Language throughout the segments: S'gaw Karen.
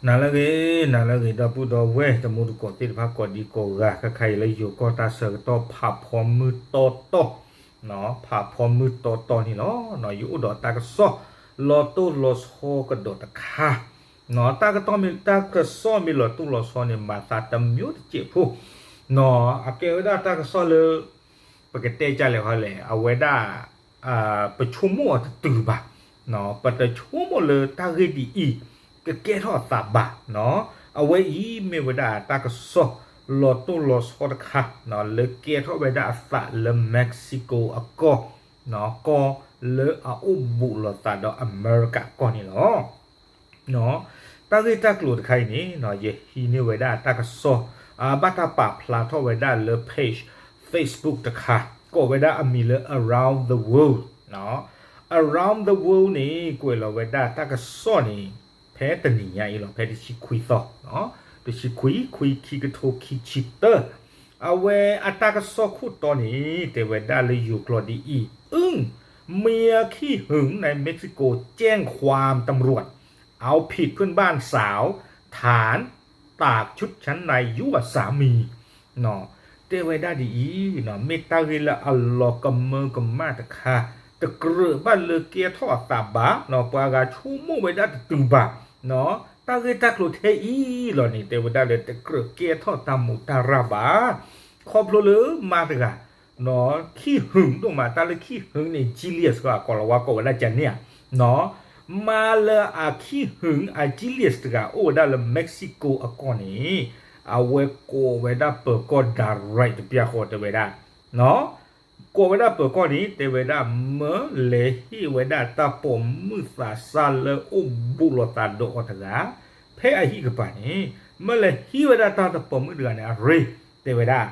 နၤလၢအဂ့ၤ, နၤလၢအဂ့ၤ ဒီပုၢ်ဒီဝဲၢ် တံၤသကိးသ့ၣ်တဖၣ် ကိးဒံကိးဂၤ ခဲခါအံၤလၢယိၤကီၢ်တၢ်ဆၢကတီၢ် ဖးဖီမုၢ်တီတီ, ဖးဖီမုၢ်တီတီန့ၣ်လီၤ. ယအိၣ်ဒီးတၢ်ကစီၣ်လီၤတိၢ်လီၤဆီကဒီးတခါ, တၢ်ကစီၣ်မ့ၢ်လီၤတိၢ်လီၤဆီန့ၣ် မၤသးတမျိုးတစဲးဖိ, အကဲဝဲဒၣ်တၢ်ကစီၣ်လၢ ပကတဲကလဲာ်ခီလဲၣ် အဝဲဒၣ် ပဆိကမိၣ်အီၤတတုၤဘၣ်, ပတဆိကမိၣ်လၢတၢ်ဂ့ၢ်ဒ်အံၤ ကကဲထီၣ်အသးဘၣ်. အဝဲအံၤမ့ၢ်ဝဲဒၣ်တၢ်ကစီၣ်လီၤတိၢ်လီၤဆီတခါ လၢကဲထီၣ်ဝဲဒၣ်အသးလၢ Mexico အကီၢ်, ကီၢ်လၢအအိၣ်ဘူးလိာ်သးဒီးအမဲရကၤကီၢ်န့ၣ်လီၤ. တၢ်ဂ့ၢ်တၢ်ကျိၤတခါအံၤန့ၣ် ယဟံးန့ၢ်ဝဲဒၣ်တၢ်ကစီၣ် ဘၣ်တၢ်ပာ်ဖျါထီၣ်ဝဲဒၣ်လၢ page Facebook တခါ ကိးဝဲဒၣ်အမံၤလၢ Around the World, Around the World န့ၣ် ကွဲးလီၤဝဲဒၣ်တၢ်ကစီၣ်န့ၣ် ဖဲတနံၤညါအံၤလီၤ ဖဲတဆံခွံသီ, တဆံခွံ ခွံ ခံကထိခံဆံတၢ, အဝဲအတၢ်ကစီၣ်ခိၣ်တီန့ၣ် တဲဝဲဒၣ်လၢယိၤကျိာ်ဒ်အံၤ, อึ้ง เมียขี้หึงในเม็กซิโกแจ้งความตำรวจเอาผิดเพื่อนบ้านสาว ฐานตากชุดชั้นในยั่วสามี တဲဝဲဒၣ်ဒ်အံၤ, မ့ၢ်တၢ်ဂ့ၢ်လၢအလီၤကမၢကမၣ်တခါ, တကြၢးဘၣ်လၢကဲထီၣ်အသးဘၣ်, ပှၤဂၤဆိကမိၣ်ဝဲဒၣ်တတုၤဘၣ်, တၢ်ဂ့ၢ်တၢ်ကျိၤထဲအံၤလီၤန့ၣ် တဲဝဲဒၣ်လၢတကြၢးကဲထီၣ်တၢ်မူးတၢ်ရၢ်ဘၣ်, ခီဖျိလၢမါတဂၤ ခံၣ်ဟုၣ်ဒိၣ်မး တၢ်လၢခံၣ်ဟုၣ်န့ၣ် jealous ကီး ကိးလီၤဝါကိးဝဲဒၣ်ကန့ၣ်ဧါ, မါလၢအခံၣ်ဟုၣ်အ jealous တဂၤအိၣ်ဝဲဒၣ်လၢ Mexico အကီၢ်န့ၣ် အဝဲကိးဝဲဒၣ်ပၢၤကီၢ် direct တပျၢ်ဃီတဲဝဲဒၣ်, ကိးဝဲဒၣ်ပၢၤကီၢ်န့ၣ် တဲဝဲဒၣ် မၢလဲၤဟ့ၣ်ဝဲဒၣ်တၢ်ပိာ်မုၣ်သးစၢ်လၢအိၣ်ဘူးလိာ်သးဒီးအီၤတဂၤ ဖဲအဟံၣ်ကပၤန့ၣ် မၢလဲၤဟံးဝဲဒၣ်တၢ်ပိာ်မုၣ်တဂၤန့ၣ် အရ့ တဲဝဲဒၣ်,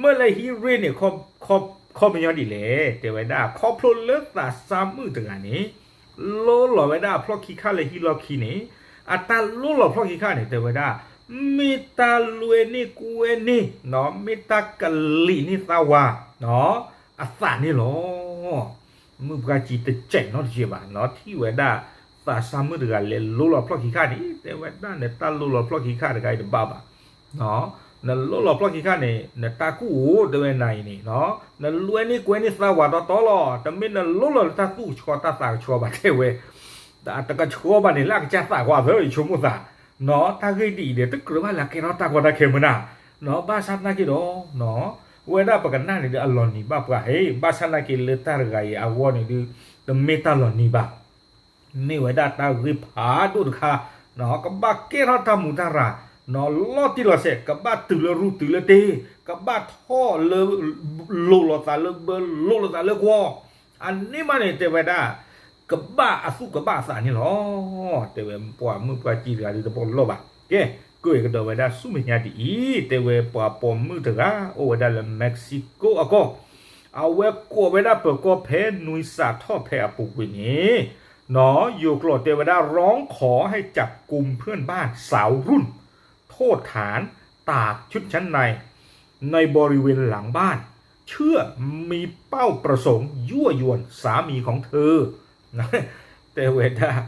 မၢလဲၤဟံးရ့န့ၣ် ခီပညီဒ်လဲၣ် တဲဝဲဒၣ် ခီဖျိလၢသးစၢ်မုၣ်တဂၤန့ၣ် လိလီၤဝဲဒၣ်အဖျီၣ်ခံခါလၢဟံၣ်လီၢ်ခံန့ၣ်, အတၢ်လိလီၤဖျီၣ်ခံခါန့ၣ် တဲဝဲဒၣ် မ့ၢ်တၢ်လွဲန့ၢ်ကွဲန့ၢ်, မ့ၢ်တၢ်ကလံာ်န့ၢ်သးဝၤ အသးန့ၣ်လီၤ. မုၣ်ပှၢ်ကံတစဲးနီတစဲးဘၣ် ထံၣ်ဝဲဒၣ် သးစၢ်မုၣ်တဂၤလဲၤလိလီၤဖျီၣ်ခံခါန့ၣ် တဲဝဲဒၣ် နတၢ်လိလီၤဖျီၣ်ခံခါတခါအံၤတဘၣ်ဘၣ် နလိလီၤဖျီၣ်ခံခါန့ၣ် နတၢ်ကူၣ်အိၣ်တဲဝဲနၤအံၤန့ၣ်, နလွဲန့ၢ်ကွဲန့ၢ်သးဝၤတီတီလီၤ. တမ့ၢ်နလိလီၤလၢတၢ်သူၣ်ကဆှီတၢ်သးကဆှီဘၣ် တဲဝဲ, တကဆှီဘၣ်န့ၣ် လၢအကစၢ်သးကွၢ်သၢ ယဆိကမိၣ်သး, တၢ်ဂ့ၢ်ဒ်အံၤဒီး တကြၢးဘၣ်လၢကဲထီၣ်တၢ်ကီတၢ်ခဲမနၤ, ဘၣ်ဆၣ်သနာ်က့ဒီး ဝဲဒၣ်ပကနၣ်န့ၣ်ဒီး အလီၤနံၤဘၣ်ပှၤဟ့, ဘၣ်ဆၣ်သနာ်က့လၢတၢ်တဂၤအံၤအဂီၢ်န့ၣ်ဒီး တမ့ၢ်တၢ်လီၤနံၤဘၣ် မ့ၢ်ဝဲဒၣ်တၢ်ဂ့ၢ်ဖးဒိၣ်တခါ, ကဘၣ်ကဲထီၣ်တၢ်မူးတၢ်ရၤ, လီၤတံၢ်လီၤဆဲး, ကဘၣ်တုၤလၢရူတုၤလၢတ့, ကဘၣ်ထီၣ်လၢ လိးလိာ်သးလၢဘၢ လိးလိာ်သးလၢကွီ, အန့ၣ်မးန့ၣ် တဲဝဲဒၣ် ကဘၣ်အသူၣ်ကဘၣ်အသးန့ၣ်လီၤ. တဲဝဲပှၤမုၣ်ပှၢ်ကံတဂၤဒ်တဘီလီၢ်ဘၣ်. ကဲ, ကဲကဒီးဝဲဒၣ်ဆူမဲာ်ညါဒ်အံၤ, တဲဝဲပှၤပိာ်မုၣ်တဂၤ အိၣ်ဝဲဒၣ်လၢ Mexico အကီၢ် အဝဲကိးဝဲဒၣ်ပၢၤကီၢ်ဖဲနွံစးထီၣ်ဖဲအပူၤကွံာ်န့ၣ်, ယိၤကျိာ်တဲဝဲဒၣ် ร้องขอให้จับกุมเพื่อนบ้านสาวรุ่น โทษฐานตากชุดชั้นใน ในบริเวณหลังบ้าน เชื่อมีเป้าประสงค์ยั่วยวนสามีของเธอ တဲဝဲဒၣ်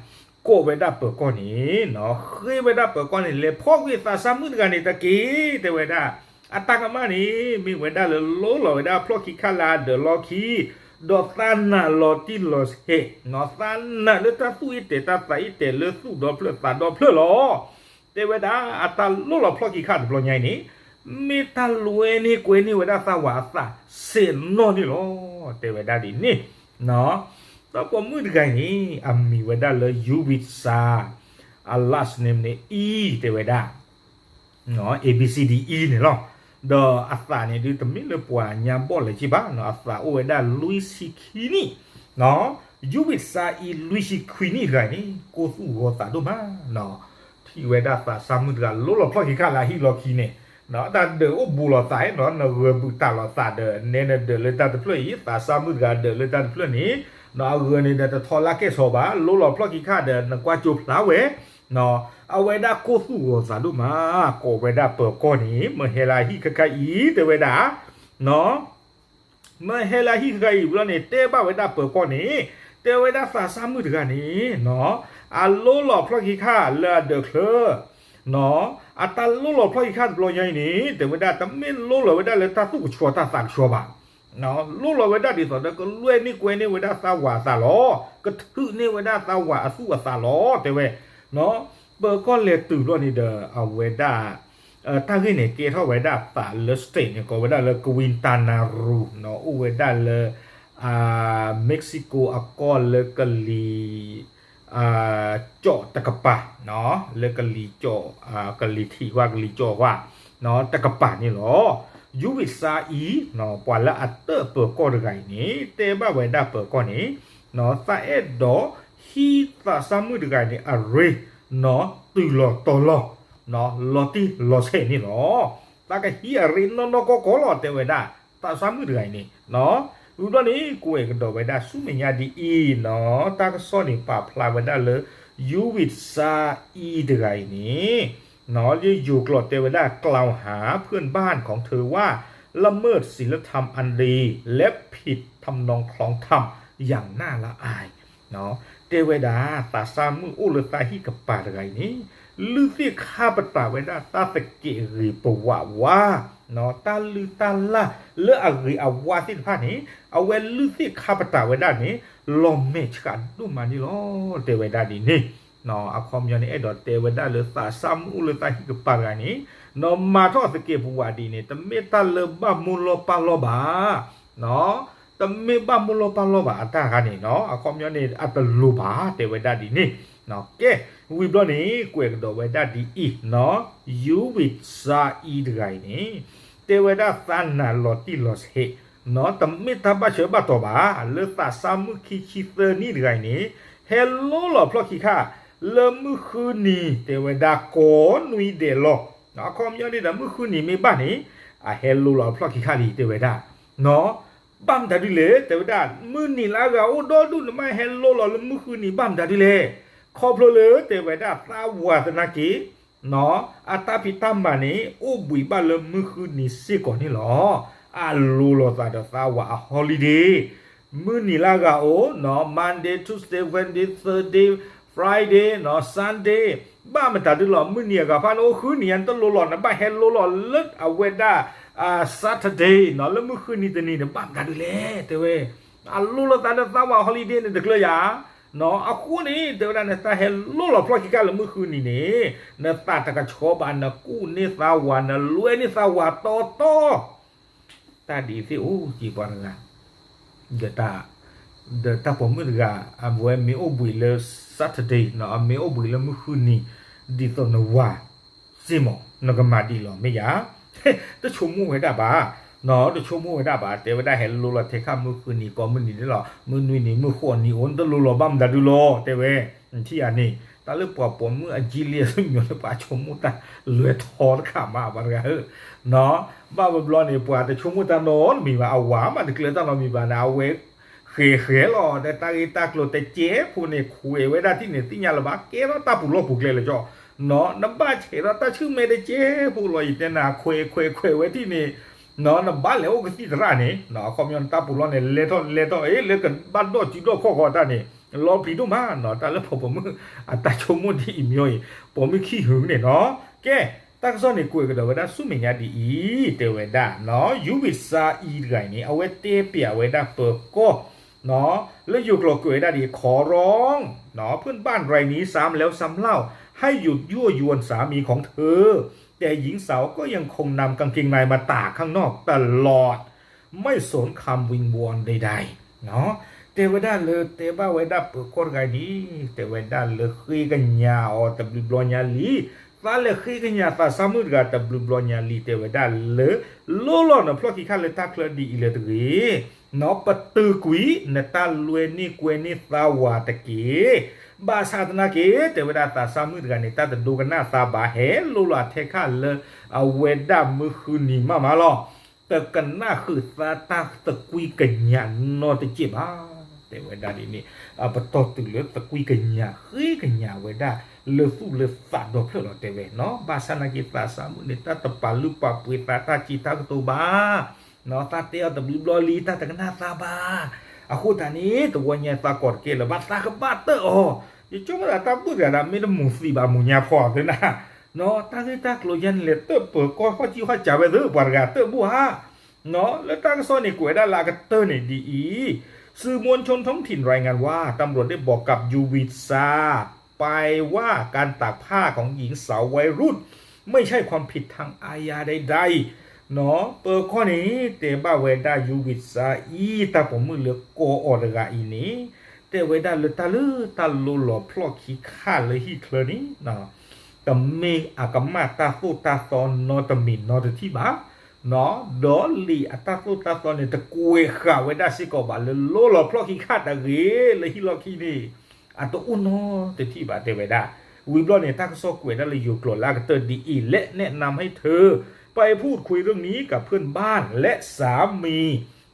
ကိးဝဲဒၣ်ပၢၤကီၢ်န့ၣ်, ဃ့ဝဲဒၣ်ပၢၤကီၢ်န့ၣ် လဲၤဖီၣ်ကွံာ်သးစၢ်မုၣ်တဂၤန့ၣ်တက့ၢ် တဲဝဲဒၣ်. အတၢ်ကမၣ်န့ၣ် မ့ၢ်ဝဲဒၣ်လၢလိလီၤဝဲဒၣ်ဖျီၣ်ခံခါလၢအဒၢးလီၢ်ခံ, ဒီးသးနာ်လီၤတံၢ်လီၤဆဲး, သးနာ်လၢတၢ်သူၣ်အ့ၣ်တဲာ်တၢ်သးအ့ၣ်တဲာ်လၢသူၣ်ဒီဖျၢၣ်သးဒီဖျၢၣ်လီၤ. တဲဝဲဒၣ် အတၢ်လိလီၤဖျီၣ်ခံခါတဘျီညါအံၤန့ၣ် မ့ၢ်တၢ်လွဲန့ၢ်ကွဲန့ၢ်ဝဲဒၣ်သးဝၤအသးစဲးနီၢ်န့ၣ်လီၤ. တဲဝဲဒၣ်ဒ်န့ၣ်, ဒီးပိာ်မုၣ်တဂၤအံၤန့ၣ် အမံၤဝဲဒၣ်လၢ Yuvitsa, အ last name န့ၣ် E တဲဝဲဒၣ် A B C D E န့ၣ်လီၤ. ဒီးအသးန့ၣ်ဒုးတမ့ၢ်လၢပှၤညါဘီၣ်လၢၤက့ဘၣ်, အသးအိၣ်ဝဲဒၣ်လွံၢ်ဆံခံနံၣ်, Yuvitsa E လွံၢ်ဆံခွံနံၣ်တဂၤန့ၣ် ကိၢ်သူၣ်ဂီၤသးဒိၣ်မး, ထံၣ်ဝဲဒၣ်သးစၢ်မုၣ်တဂၤလိလီၤဖျီၣ်ခံခါလၢအဟံၣ်လီၢ်ခံန့ၣ်, တၢ်ဒၢးအိၣ်ဘူးလိာ်သး, နဂၢၤဘူးတၢ်လိာ်သးဒီး နဲနဒၢးလၢတၢ်တဖျၢၣ်အံၤ သးစၢ်မုၣ်တဂၤဒၢးလၢတၢ်တဖျၢၣ်န့ၣ်, အဂၢၤန့ၣ်ဒီးတထီလၢကဲၣ်ဆိးဘၣ်, လိလီၤဖျီၣ်ခံခါဒီး နကွၢ်ကၠိဖျါဝဲ အဝဲဒၣ်ကိၢ်သူၣ်ဂီၤသးဒိၣ်မး, ကိးဝဲဒၣ်ပၢၤကီၢ်န့ၣ် မၢဟဲလၢဟံၣ်ခဲခါအံၤ တဲဝဲဒၣ်, မၢဟဲလၢဟံၣ်ခဲခါအံၤဘျီန့ၣ် တဲဘၣ်ဝဲဒၣ်ပၢၤကီၢ်န့ၣ်, တဲဝဲဒၣ်သးစၢ်မုၣ်တဂၤန့ၣ်, အလိလီၤဖျီၣ်ခံခါလၢအဒၢးချၢ အတၢ်လိၣ်လီၤဖျီၣ်ခံခါတဘျီညါအံၤန့ၣ် တဲဝဲဒၣ် တမ့ၢ်လိၣ်လီၤဝဲဒၣ်လၢတၢ်သူၣ်ကဆှီတၢ်သးကဆှီဘၣ်. လိၣ်လီၤဝဲဒၣ်ဒ်သိးဒီးကလွဲၢ်န့ၢ်ကွဲန့ၢ်ဝဲဒၣ်သးဝးအသးလီၤ. ကထုးန့ၢ်ဝဲဒၣ်သးဝးအသူၣ်အသးလီၤ တဲဝဲ. ပၢၤကီၢ်လဲၤတုၤဘျီန့ၣ်ဒီး အဝဲဒၣ် တၢ်ဂ့ၢ်န့ၣ် ကဲထီၣ်ဝဲဒၣ်သးလၢ state န့ၣ် ကိးဝဲဒၣ်လၢ Quintana Roo အိၣ်ဝဲဒၣ်လၢ Mexico အကီၢ်လၢကလံၤ ကၠီၣ်တကပၤ, လၢကလံၤကၠီၣ် ကလံၤထံးဝါ ကလံၤကၠီၣ်ဝါ တကပၤန့ၣ်လီၤ. ယူဝံးစါအံၤ ပှၤလၢအတၢၣ်ပၢၤကီၢ်တဂၤအံၤန့ၣ် တဲဘၣ်ဝဲဒၣ်ပၢၤကီၢ်န့ၣ် သးအဲၣ်ဒိးဟံးသးစၢ်မုၣ်တဂၤအံၤန့ၣ် အရ့ တုၤလီၤတီၤလီၤ လီၤတံၢ်လီၤဆဲးန့ၣ်လီၤ. သးကဟံးအရ့နီၢ်နီၢ်ကီၢ်ကီၢ်လီၤ တဲဝဲဒၣ် သးစၢ်မုၣ်တဂၤအံၤန့ၣ်. ဝံၤဘျီန့ၣ် ကွဲးကဒီးဝဲဒၣ်ဆူမဲာ်ညါဒ်အံၤနီၤ, တၢ်ကစီၣ်န့ၣ် ပာ်ဖျါဝဲဒၣ်လၢ ယူဝံးစါအံၤတဂၤအံၤန့ၣ် ယယိၤကျိာ်တဲဝဲဒၣ် กล่าวหาเพื่อนบ้านของเธอว่า ละเมิดศีลธรรมอันดี และผิดทำนองคลองธรรมอย่างน่าละอาย တဲဝဲဒၣ် သးစၢ်မုၣ်အိၣ်လၢသးဟံၣ်ကပၤတဂၤအံၤန့ၣ် လုၢ်သ့ၣ်ခါပတာ်ဝဲဒၣ်တၢ်သကဲးဂ့ၤပဝးဝါ, တၢ်လုၢ်တၢ်လၢ်လၢအဂ့ၤအဝါသ့ၣ်တဖၣ်န့ၣ် အဝဲလုၢ်သ့ၣ်ခါပတာ်ဝဲဒၣ်န့ၣ် လီၤမဲာ်ဆှးဒိၣ်မးန့ၣ်လီၤ တဲဝဲဒၣ်ဒ်န့ၣ်. အခီပညီန့ၣ် အဲၣ်ဒိးတဲဝဲဒၣ်လၢသးစၢ်မုၣ်အိၣ်လၢသးဟံၣ်ကပၤတဂၤန့ၣ် မၤထီၣ်သကဲးပဝးဒ်န့ၣ် တမ့ၢ်တၢ်လၢဘၣ်မိၢ်လီၢ်ပၢ်လီၢ်ဘၣ် တမ့ၢ်ဘၣ်မိၢ်လီၢ်ပၢ်လီၢ်ဘၣ်အတၢ်ဂၤန့ၣ်နီၤ, အခီပညီန့ၣ် အတလိၤဘၣ် တဲဝဲဒၣ်ဒ်န့ၣ်. ကဲ, ဝံၤဘျီန့ၣ် ကွဲးကဒီးဝဲဒၣ်ဒ်အံၤနီၤ, ယူဝံးစါအံၤတဂၤအံၤန့ၣ် တဲဝဲဒၣ်သးနာ်လီၤတံၢ်လီၤဆဲးနီၤ, တမ့ၢ်တၢ်ဘၣ်ဆၢဘၣ်တီၤဘၣ် လၢသးစၢ်မုၣ်ခံဆံသၢနံၣ်တဂၤအံၤန့ၣ် ဟဲလိၣ်လီၤဖျီၣ်ခံခါ လၢမုၢ်ဃုနံၤ တဲဝဲဒၣ်ကိးနွံဒဲးလီၤ. အခီပညီန့ၣ်ဒီး မုၢ်ဃုနံၤမ့ၢ်ဘၣ်န့ၣ် အဟဲလိၣ်လီၤဖျီၣ်ခံခါလံ တဲဝဲဒၣ် ဘၣ်မတၤဒ်လဲၣ် တဲဝဲဒၣ် မုၢ်နံၤလၢအဂၤအိၣ်ဒီဒူၣ် နမ့ၢ်ဟဲလိၣ်လီၤလၢမုၢ်ဃုနံၤ ဘၣ်မတၤဒ်လဲၣ်. ခီဖျိလၢတဲဝဲဒၣ်သးဝးသနာ်က့ အတၢ်ဖံးတၢ်မၤန့ၣ် အိၣ်ဘှံးဘၣ်လၢမုၢ်ဃုနံၤစ့ၢ်ကီးန့ၣ်လီၤ. အလိၣ်လီၤသးဒီးသးဝးအ holiday မုၢ်နံၤလၢအဂၤအိၣ်နီၤ, Monday, Tuesday, Wednesday, Thursday, Friday နီၤ, Sunday ဘၣ်မတၤဒ်လဲၣ် မုၢ်နံၤအဂၤဖၣ်န့ၣ်အိၣ်ဃုနံၤ နတလိၣ်လီၤ နဘၣ်ဟဲလိၣ်လီၤလၢအဝဲဒၣ် Saturday နီၤ, လၢမုၢ်ဃုနံၤတနံၤန့ၣ် ဘၣ်မတၤဒ်လဲၣ် တဲဝဲ. အလိၣ်လီၤသးဒီးသးဝး holiday န့ၣ်တကျၢၤယၤနီၤ, အဃိန့ၣ် တဲဝဲဒၣ် နတၢ်ဟဲလိၣ်လီၤဖျီၣ်ခံခါလၢမုၢ်ဃုနံၤန့ၣ် နသးတကဆှီဘၣ် နကူၣ်န့ၢ်သးဝး နလွဲန့ၢ်သးဝးတီတီ တၢ်ဒ်အံၤသ့ၣ်အိၣ်က့ၤပှၤတဂၤ ဒီးတၢ်ပိာ်မုၣ်တဂၤ အဝဲမ့ၢ်အိၣ်ဘှံးလၢ Saturday နီၤ, အမ့ၢ်အိၣ်ဘှံးလၢမုၢ်ဃုနံၤ ဒ်သိးနဝၤစ့ၢ်မး နကမၤဒ်လဲၣ်မ့ၢ်ယၤ တဆိကမိၣ်ဝဲဒၣ်ဘၣ်နီၤ, တဆိကမိၣ်ဝဲဒၣ်ဘၣ် တဲဝဲဒၣ်ဟဲလိၣ်လီၤထဲခါမုၢ်ဃုနံၤ ကိးမုၢ်နံၤန့ၣ်လီၤ, မုၢ်နွံနံၤ မုၢ်ဃိးနံၤအိၣ် နတလိၣ်လီၤဘၣ်မတၤဒုလီၤ တဲဝဲ. နထံၣ်ဧါန့ၣ် တၢ်လၢပှၤပိာ်မုၣ်အကံလံအစမံၤလၢပှၤဆိကမိၣ်တၢ်လွဲထီတခါမး ပှၤတဂၤဧၢ ဘၣ်ဘျီန့ၣ် ပှၤတဆိကမိၣ်တၢ်နီတမံၤဘၣ်, အဝၤမးတကျၢၤတၢ်နီတမံၤဘၣ်န့ၣ် အဝဲဃဲၤဃဲၤလီၤ ဒီးတၢ်ဂ့ၢ်တၢ်ကျိၤတကဲဖိန့ၣ် ခွဲးဝဲဒၣ်ထံၣ်န့ၣ် သ့ၣ်ညါလၢၤဘၣ် ကဲထီၣ်တၢ်ပူၤလီၢ်ပူၤကျဲလၢာ်ကီးနီၤ, နဘၣ်ဆဲးထီၣ်တၢ်ဆူၣ်မဲာ်တကဲဖိလီၤ ယတဲနၤ ခွဲးခွဲးခွဲးဝဲထံၣ်န့ၣ် နဘၣ်လဲၤအိၣ်ကသံၣ်သရၣ်န့ၣ် အခီပညီနတၢ်ပူၤလီၢ်န့ၣ် လဲၤထီၣ်လဲၤထီၣ် အ့ လၢကဘၣ်ဒီၣ်စုဒီၣ်ခီၣ်ဃီတၢ်န့ၣ် လီၤပျံၤဒိၣ်မးနီၤ, တၢ်လၢပှၤပိာ်မုၣ်အတၢ်ဆိကမိၣ်ဒ်အံၤမ့ၢ်အံၤ ပိာ်မုၣ်ခံဟုန့ၣ်နီၤ. ကဲ, တၢ်ကစီၣ်န့ၣ်ကွဲးကဒီးဝဲဒၣ်ဆူမဲာ်ညါဒ်အံၤ တဲဝဲဒၣ်နီၤ, ယူဝံးစါအံၤတဂၤအံၤန့ၣ် အဝဲတဲပျးဝဲဒၣ်ပၢၤကီၢ် လၢယိၤကျိာ်ကွဲးဝဲဒၣ်ဒ် ขอร้อง เพื่อนบ้านรายนี้ซ้ำแล้วซ้ำเล่า ให้หยุดยั่วยวนสามีของเธอ แต่หญิงสาวก็ยังคงนำกางเกงในมาตากข้างนอกตลอด ไม่สนคำวิงวอนใดๆ တဲဝဲဒၣ်လၢ တဲဘၣ်ဝဲဒၣ်ပၢၤကီၢ်တဂၤအံၤန့ၣ် တဲဝဲဒၣ်လၢဃ့ကညးအီၤတဘျုးဘျီညါလံ, သးလဲၤဃ့ကညးသးစၢ်မုၣ်တဂၤတဘျုးဘျီညါလံ တဲဝဲဒၣ်လၢ လိၣ်လီၤနဖျီၣ်ခံခါလၢတၢ်ချၢဒ်အံၤလၢၤတဂ့ၤ နီၤ, ပတုာ်ကွံာ်နတၢ်လွဲန့ၢ်ကွဲန့ၢ်သးဝးတက့ၢ်. ဘၣ်ဆၣ်သနာ်က့ တဲဝဲဒၣ်သးစၢ်မုၣ်တဂၤန့ၣ် တၢ်တဒိကနၣ်သးဘၣ် ဟဲလိၣ်လီၤထဲခါလၢ အဝဲဒၣ်မုၢ်ဃုနံၤမးမးလီၤ. တကနၣ်ဃုာ်သးတၢ်သကွံၢ်ကညးနီတစဲးဘၣ် တဲဝဲဒၣ်ဒ်န့ၣ်, အပတီၢ်တုၤလၢသကွံၢ်ကညးဃ့ကညးဝဲဒၣ် လၢသူၣ်လၢသးဒီဖျၢၣ်လီၤ တဲဝဲနီၤ. ဘၣ်ဆၣ်သနာ်က့ သးစၢ်မုၣ်န့ၣ် တၢ်တပာ်လုၢ်ပာ်ပှ့ၤသးတၢ်စံးတၢ်ကတိၤဘၣ် သးတဲအီၤတဘျုးဘျီလံ တၢ်တကနၣ်သးဘၣ်. အဃိသတးန့ၣ် တဝီညါသးကိးတကဲလၢၤဘၣ် သးကဘၣ်တၢၢ်အီၤ, ယဆိကမိၣ်သးတၢ်ဘူၣ်တဂၤဒီး မ့ၢ်တမူၤသံးဘၣ် မူၤညါဖီသ့နၤ တၢ်ဂ့ၢ်တၢ်ကျိၤယဲန့ၣ်လဲၤတၢၣ်ပၢၤကီၢ်ဟီၣ်ကံၢ်ဟီၣ်ကးဝဲသ့ၣ် ပှၤတဂၤတၢၣ်ဘူၣ်ဧါ. လၢတၢ်ကစီၣ်န့ၣ်ကွဲးဒၣ်လၢအကတၢၢ်န့ၣ်ဒ်အံၤ, สื่อมวลชนท้องถิ่นรายงานว่า ตำรวจได้บอกกับ ยูวิทย์ซา ไปว่าการตากผ้าของหญิงสาววัยรุ่น ไม่ใช่ความผิดทางอาญาใดๆ ပၢၤကီၢ်န့ၣ် တဲဘၣ်ဝဲဒၣ် ယူဝံးစါအံၤ တၢ်ပိာ်မုၣ်လၢကိးအီၤတဂၤအံၤန့ၣ် တဲဝဲဒၣ်လၢတၢ်လၢတၢ်လိလီၤဖျီၣ်ခံခါလၢဟံၣ်ချၢန့ၣ် တမ့ၢ်အကမၣ်တၢ်သိၣ်တၢ်သီနီတမံၤနီတထံၣ်ဘၣ်, ဒီးလံာ်အတၢ်သိၣ်တၢ်သီန့ၣ် တကွဲးဃာ်ဝဲဒၣ်စ့ၢ်ကီးဘၣ်လၢလိလီၤဖျီၣ်ခံခါတဂ့ၤလၢဟံၣ်လီၢ်ခံန့ၣ် အတအိၣ်နီတထံၣ်ဘၣ်တဲဝဲဒၣ်. ဝံၤဘျီန့ၣ် တၢ်ကစီၣ်ကွဲးဒၣ်လၢယိၤကျိာ်လၢအကတၢၢ်ဒ်အံၤ และแนะนำให้เธอไปพูดคุยเรื่องนี้กับเพื่อนบ้านและสามี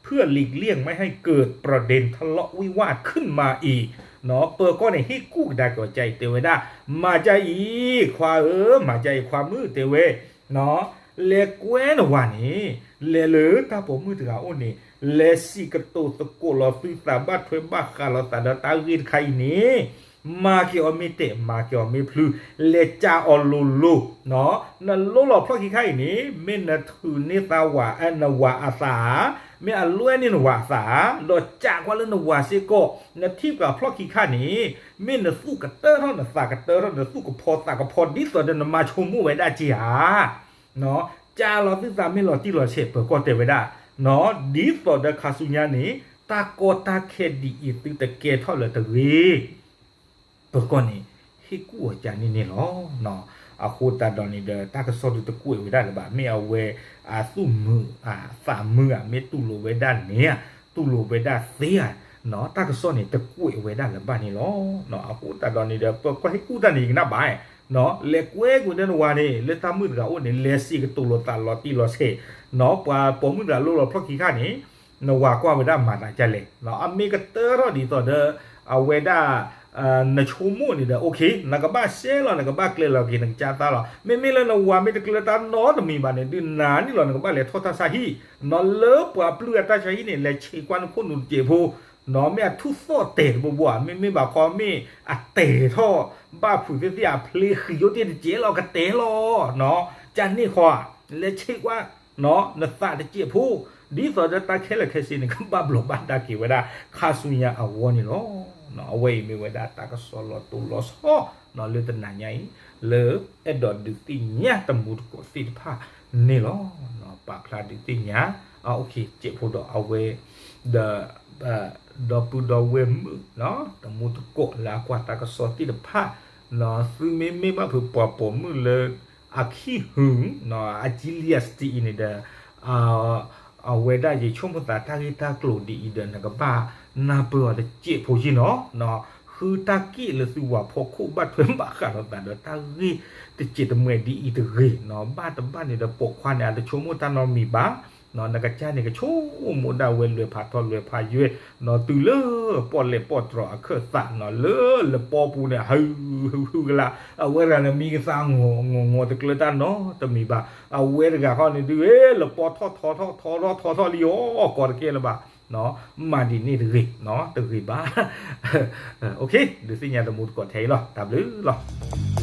เพื่อหลีกเลี่ยงไม่ให้เกิดประเด็นทะเลาะวิวาทขึ้นมาอีก ပၢၤကီၢ်န့ၣ် ဟ့ၣ်ကူၣ်ကဒါက့ၤအီၤကအံၤ တဲဝဲဒၣ် မၤကါအံၤ ခွါဧၢ, မၤကါအံၤ ခွါမုၣ် တဲဝဲ, လဲၤကွဲနဝၤန့ၣ် လဲၤလၢတၢ်ပိာ်မုၣ်တဂၤအိၣ်န့ၣ် လဲၤစံးကတိၤသကိးလီၤသုသးဘၣ်ထွဲဘၣ်ဃးလိာ်သးဒီးတၢ်ဂ့ၢ်တခါအံၤန့ၣ် မၤက့ၤအီၤမ့ၢ်တဲာ် မၤက့ၤအီၤမ့ၢ်ဖျုး လဲၤကးအီၤလိၤလိၤ နလိလီၤဖျီၣ်ခံခါအံၤန့ၣ် မ့ၢ်နထုးန့ၢ်သးဝၤ နဝၤအသးဧါ, မ့ၢ်အလွဲန့ၢ်နဝၤအသးဧါ, ဒီးကးကွၢ်လၢနဝၤစ့ၢ်ကီး နထံၣ်ပှၤဖျီၣ်ခံခါန့ၣ် မ့ၢ်နသူၣ်ကတၢထီၣ်နသးကတၢထီၣ် နသူၣ်ကဖီသးကဖီ ဒ်သိးဒီးနမၤဆိကမိၣ်ဝဲဒၣ်က့ၤဧါ. ကးလီၤသုသးမ့ၢ်လီၤတံၢ်လီၤဆဲး ပၢၤကီၢ်တဲဝဲဒၣ်, ဒ်သိးဒီးခါဆူညါန့ၣ် တၢ်ကီတၢ်ခဲဒ်အံၤသုတကဲထီၣ်လၢၤတဂ့ၤ ပၢၤကီၢ်န့ၣ် ဟ့ၣ်ကူၣ်အီၤကန့ၣ်န့ၣ်လီၤ. အဃိသတးဒီးန့ၣ်ဒီး တၢ်ကစီၣ်ဒုးတကွဲးဝဲဒၣ်လၢၤဘၣ် မ့ၢ်အဝဲ အသူၣ်မုာ် အသးမုာ်ဧါ မ့ၢ်တူၢ်လိာ်ဝဲဒၣ်န့ၣ်ဧါ တူၢ်လိာ်ဝဲဒၣ်သ့ဧါ, တၢ်ကစီၣ်န့ၣ် တကွဲးဝဲဒၣ်လၢၤဘၣ်န့ၣ်လီၤ. အဃိသတးဒီးန့ၣ်ဒီး ပၢၤကီၢ်ဟ့ၣ်ကူၣ်တၢ်န့ၣ် ယကနၣ်ဘၣ် လဲၤကွဲကွံာ်ဒီးနဝၤန့ၣ် လၢတၢ်မုၣ်တဂၤအိၣ်န့ၣ် လဲၤစံးကတိၤလိာ်သးလီၤတံၢ်လီၤဆဲး, ပှၤပိာ်မုၣ်တဂၤလိလီၤဖျီၣ်ခံခါန့ၣ် နဝၤကွၢ်ဝဲဒၣ်မၤသးဒ်လဲၣ်, အမ့ၢ်ကတၢထီၣ်ဒ်သိးဒီး အဝဲဒၣ် နဆိကမိၣ်န့ၣ်ဒီး OK နကဘၣ်စဲလီၤ နကဘၣ်ကျဲလီၤက့ၤ နကစၢ်သးလီၤ. မ့မ့ၢ်လၢနဝၤမ့ၢ်တကျၢၤတၢ်နီတမံၤဘၣ်န့ၣ် ဒုးနၤန့ၣ်လီၤ နကဘၣ်လဲၤထီၣ်တၢ်ဆါဟံၣ် လၢပှၤပျုၢ်အတၢ်ဆါဟံၣ်န့ၣ် လဲၤဆံးကွၢ်နခိၣ်နူာ်တစဲးဖိ မ့ၢ်အထူၣ်သီၣ်တဲာ်တဘိဘိဧါ မ့မ့ၢ်ဘၣ်ခီမ့ၢ်အတဲာ်ထီၣ် ဘၣ်ဖုးသ့ၣ်သ့ၣ်အဖျ့ဃံၤယိၣ်တ့ၢ်တစဲးလီၤ ကတဲလီၤ ကန့ၢ်ဃီဧါ လဲၤဆံးကွၢ် နသးတစဲးဖိ ဒ်သိးဒီးတၢ်ခဲလၢာ်ခဲဆ့န့ၣ် ကဘၣ်ဘျီးဘၣ်ဒါက့ၤဝဲဒၣ် ခါဆူညါအဂီၢ်န့ၣ်လီၤ. အဝဲအံၤမ့ၢ်ဝဲဒၣ်တၢ်ကစီၣ်လီၤတိၢ်လီၤဆီ လၢတနၤညါအံၤ လၢအဲၣ်ဒိးဒုးသ့ၣ်ညါတမူတကိးသ့ၣ်တဖၣ်န့ၣ်လီၤ. ပာ်ဖျါဒုးသ့ၣ်ညါ အ စဲးဖိဒီးအဝဲ ဒီး ဒီပုၢ်ဒီဝဲၢ်မုၣ် တမူတကိးလၢအကွၢ်တၢ်ကစီၣ်သ့ၣ်တဖၣ် သုမ့မ့ၢ်ဘၣ်ဖုးပှၤပိာ်မုၣ်လၢ အခံဟုၣ် အကံလံအစတံအံၤန့ၣ်ဒီး အဝဲဒၣ်ယဆိကမိၣ်သးတၢ်ဂ့ၢ်တၢ်ကျိၤဒ်အံၤဒီး နကဘၣ်နၢ်ပၢၢ်အီၤတစဲးဖိယ့ၢ်နီၤ ဃုတၢ်က့ၣ်လၢသုဝၤဖီခိၣ်ဘၣ်ထွဲဘၣ်ဃးလိာ်သးဒီးတၢ်ဂ့ၢ်တစဲးတမှဲၤဒ်အံၤတဂ့ၤနီၤ ဘၣ်တဘၣ်န့ၣ်ဒီးပိာ်ခွါန့ၣ် အတဆိကမိၣ်တၢ်နီတမံၤဘၣ် နကစၢ်န့ၣ် ကဆိကမိၣ်ဒၣ်ဝဲလွဲၤဖးထီလွဲၤဖးယွဲၢ် နီၤ တုၤလၢပီၣ်လဲၣ်ပီၣ်တြီၤအခၢၣ်သးနီၤ လၢလပီပူၤန့ၣ် ဟု ဟု ဟုကလး အဝဲတဂၤန့ၣ်မံကသါ ငီၤ ငီၤ တကျၢၤတၢ်နီတမံၤဘၣ် အဝဲတဂၤဃီန့ၣ်ဒုး လပီထီၣ်ထီထီၣ်ထီထီၣ်ထီထီၣ်လံအီၤ ကိးတကဲလၢၤဘၣ် မၤဒ်န့ၣ်တဂ့ၤ တဂ့ၤဘၣ် ဒုးသ့ၣ်ညါတမူတကိးထဲအံၤလီၤ တၢ်ဘျုးလီၤ.